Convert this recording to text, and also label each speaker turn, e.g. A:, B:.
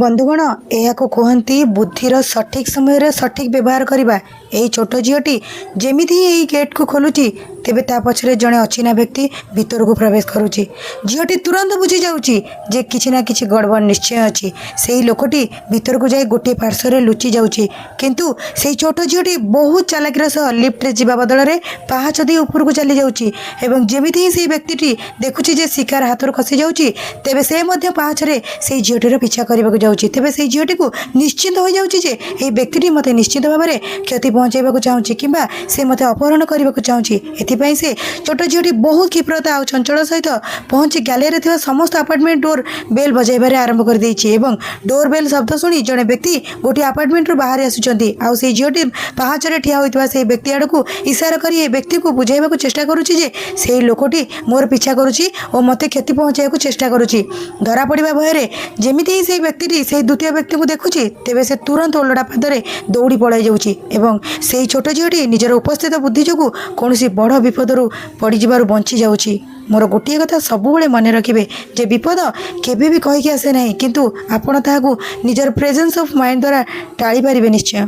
A: ବନ୍ଧୁଗଣ, ଏହାକୁ କୁହନ୍ତି ବୁଦ୍ଧିର ସଠିକ୍ ସମୟରେ ସଠିକ୍ ବ୍ୟବହାର କରିବା। ଏହି ଛୋଟ ଝିଅଟି ଯେମିତି ହିଁ ଏହି ଗେଟ୍କୁ ଖୋଲୁଛି, ତେବେ ତା ପଛରେ ଜଣେ ଅଚିହ୍ନା ବ୍ୟକ୍ତି ଭିତରକୁ ପ୍ରବେଶ କରୁଛି। ଝିଅଟି ତୁରନ୍ତ ବୁଝି ଯାଉଛି ଯେ କିଛି ନା କିଛି ଗଡ଼ବଡ଼ ନିଶ୍ଚୟ ଅଛି। ସେଇ ଲୋକଟି ଭିତରକୁ ଯାଇ ଗୋଟିଏ ପାର୍ଶ୍ୱରେ ଲୁଚି ଯାଉଛି, କିନ୍ତୁ ସେଇ ଛୋଟ ଝିଅଟି ବହୁତ ଚାଲାକିର ସହ ଲିଫ୍ଟରେ ଯିବା ବଦଳରେ ପାହାଚ ଦେଇ ଉପରକୁ ଚାଲି ଯାଉଛି ଏବଂ ଯେମିତି ହିଁ ସେଇ ବ୍ୟକ୍ତିଟି ଦେଖୁଛି ଯେ ଶିକାର ହାତରୁ ଖସି ଯାଉଛି, ତେବେ ସେ ମଧ୍ୟ ପାହାଚରେ ସେଇ ଝିଅଟିର ପିଛା କରିବାକୁ ଯାଉଛି। ତେବେ ସେଇ ଝିଅଟିକୁ ନିଶ୍ଚିନ୍ତ ହୋଇଯାଉଛି ଯେ ଏହି ବ୍ୟକ୍ତିଟି ମୋତେ ନିଶ୍ଚିତ ଭାବରେ କ୍ଷତି ପହଞ୍ଚାଇବାକୁ ଚାହୁଁଛି କିମ୍ବା ସେ ମୋତେ ଅପହରଣ କରିବାକୁ ଚାହୁଁଛି। ଏଥିପାଇଁ ସେ ଛୋଟ ଝିଅଟି ବହୁତ କ୍ଷିପ୍ରତା ଆଉ ଚଞ୍ଚଳ ସହିତ ପହଞ୍ଚି ଗ୍ୟାଲେରୀରେ ଥିବା ସମସ୍ତ ଆପାର୍ଟମେଣ୍ଟ ଡୋର୍ ବେଲ୍ ବଜାଇବାରେ ଆରମ୍ଭ କରିଦେଇଛି ଏବଂ ଡୋର୍ ବେଲ୍ ଶବ୍ଦ ଶୁଣି ଜଣେ ବ୍ୟକ୍ତି ଗୋଟିଏ ଆପାର୍ଟମେଣ୍ଟରୁ ବାହାରି ଆସୁଛନ୍ତି। ଆଉ ସେଇ ଝିଅଟି ପାହାଚରେ ଠିଆ ହୋଇଥିବା ସେଇ ବ୍ୟକ୍ତି ଆଡ଼କୁ ଇସାରା କରି ଏ ବ୍ୟକ୍ତିକୁ ବୁଝାଇବାକୁ ଚେଷ୍ଟା କରୁଛି ଯେ ସେଇ ଲୋକଟି ମୋର ପିଛା କରୁଛି ଓ ମୋତେ କ୍ଷତି ପହଞ୍ଚାଇବାକୁ ଚେଷ୍ଟା କରୁଛି। ଧରା ପଡ଼ିବା ଭୟରେ ଯେମିତି ହିଁ ସେଇ ବ୍ୟକ୍ତିଟି ସେଇ ଦ୍ୱିତୀୟ ବ୍ୟକ୍ତିକୁ ଦେଖୁଛି, ତେବେ ସେ ତୁରନ୍ତ ଓଲଟା ପାଦରେ ଦୌଡ଼ି ପଳାଇ ଯାଉଛି ଏବଂ ସେଇ ଛୋଟ ଝିଅଟି ନିଜର ଉପସ୍ଥିତ ବୁଦ୍ଧି ଯୋଗୁଁ କୌଣସି ବଡ଼ ବିପଦରୁ ପଡ଼ିଯିବାରୁ ବଞ୍ଚି ଯାଉଛି। ମୋର ଗୋଟିଏ କଥା ସବୁବେଳେ ମନେ ରଖିବେ ଯେ ବିପଦ କେବେ ବି କହିକି ଆସେ ନାହିଁ, କିନ୍ତୁ ଆପଣ ତାହାକୁ ନିଜର ପ୍ରେଜେନ୍ସ ଅଫ୍ ମାଇଣ୍ଡ ଦ୍ୱାରା ଟାଳି ପାରିବେ ନିଶ୍ଚୟ।